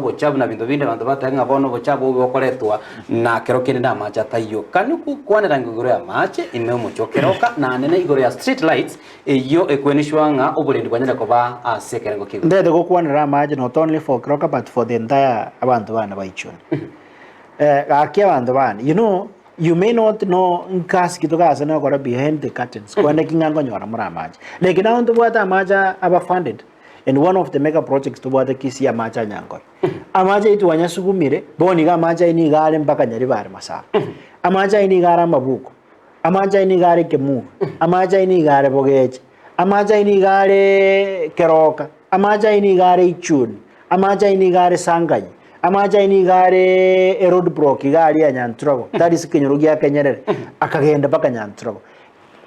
Obochabu na binto binde abanto batebe ng'a bono obochabu obo bokoretwa na kero kende namache ataiyo. Kani gokwanera igoro y'amache ime omochie o Keroka na nene igoro ya street lights eyio ekwenishwa ng'a oborendi bwanyare koba ase ekerengo kia igoro. Ndete gokwanera amache not only for Keroka but for the entire abanto bane ba Ichuni. Eh, gaki abanto bane, you know, you may not know nkasi ki togase nokora behind the curtains, kwende ki ng'a nkonyora more amache. Like now ntobwate amache aba funded, And one of the mega projects tobwate Kisii amache a Nyankore. Amache aito wanyasugumire, bono iga amache ayio nigo are mpaka Nyaribare Masaba. Amache ayio nigo are Amabuko. Amache ayio nigo are Kemuga. Amache ayio nigo are Bogeche. Amache ayio nigo are Keroka. Amache ayio nigo are Ichuni. Amache ayio nigo are Sanganyi. Amache ayio nigo are eroad block iga aria ya Nyantrogo. That is ekenyoro gia Kenyerere. Akagenda mpaka Nyantrogo.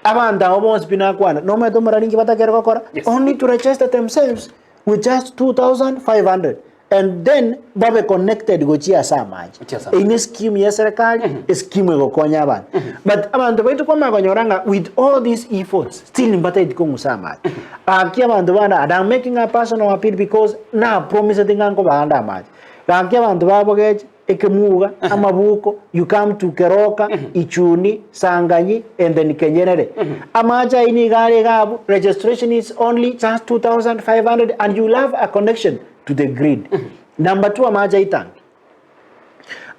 Abanto abo bonsi pi nakwana, nomanyete omorari inki batakere gokora? Yes. Only to register themselves with just 2500 and then babe connected gochia ase amache. Gochia ase amache. Eyio ne scheme ya eserekari, escheme egokonya abanto. But abanto baito kwamanya konyora ng'a with all these efforts, still mbatageti kong'usa amache. Gaki abanto bande, and I'm making a personal appeal because na promiseti ng'a nkobaa ande amache. Gaki abanto babogeche, Ekemuga, amabuko, you come to Keroka, Ichuni, Sanganyi and then Kenyerere. Amache ayio nigo are iga abwo, registration is only just 2500 and you will have a connection to the grid. Number two amache a Itangi.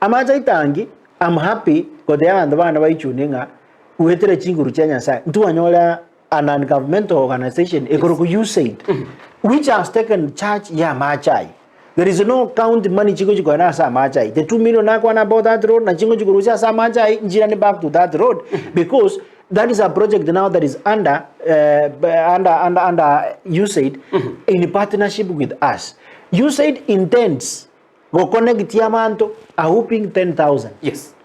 Amache a Itangi, I'm happy gotebia abanto bane ba Ichuni ng'a goetera chinguru chia Nyasaye, ntwanyora a non-governmental organization ekorokwa USAID which has taken charge ya amache ayio. There is no county money chigochi kogenda ase amache ayio. The 2 million nakwana about that road na chingochi korusia ase amache ayio nchirane back to that road because that is a project now that is under uh, under under under USAID in partnership with us. USAID intends goconnect abanto a whooping 10,000. Yes.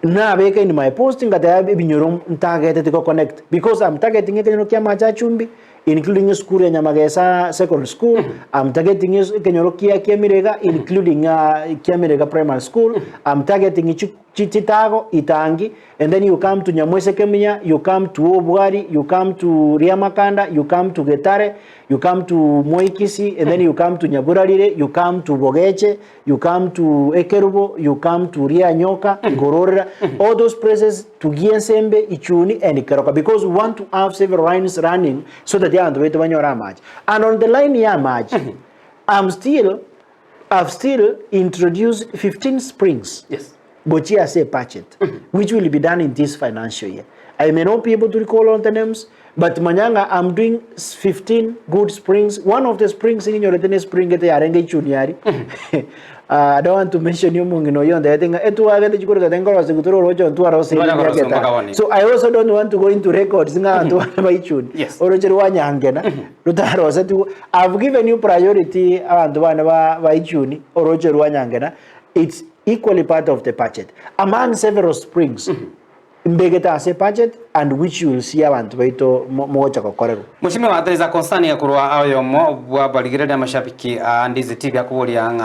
Nabeka in my post ngateba ebinyoro ntagete go connect because I'm targeting ekenyoro kia amache a chumbi including esukuru ya Nyamagesa secondary school I'm targeting ekenyoro kia Kiamirega including Kiamirega primary school I'm targeting Chitago, Itangi and then you come to Nyamwese Keminya you come to Obwari you come to Riamakanda you come to Getare you come to Moikisi and then you come to Nyaburarire you come to Bogeche You come to Ekerubo, you come to Rianyoka, Ngororera, all those places to Giensembe, Ichuni and Keroka because we want to have several lines running so that abanto baito banyore amache. And on the line ya amache, I'm still, I've still introduced 15 springs. Yes. Gochia ase ebudget which will be done in this financial year. I may not be able to recall all the names but manya ng'a I'm doing 15 good springs. One of the springs nginyorete ne spring ete yarenge Ichuni aria. I don't want to mention omong'ina oyio ontebete ng'a etwagete chikoro tete nkorosia tore oroche ntwaroseirie Ntware emiaka korosia mpaka etano. bono. So I also don't want to go into records ng'a abanto bane ba Ichuni Yes. oroche rwa Nyangena rotarosetigwe. I've given you priority abanto bane ba ba Ichuni oroche rwa Nyangena it's equally part of the budget among several springs mbegete ase budget and which you will see abanto baito mogocha gokorerwa. Mheshimiwa, there is a concern ya korwa oyomo bwa barigereria amashabiki a Ndizi TV akoboria ng'a.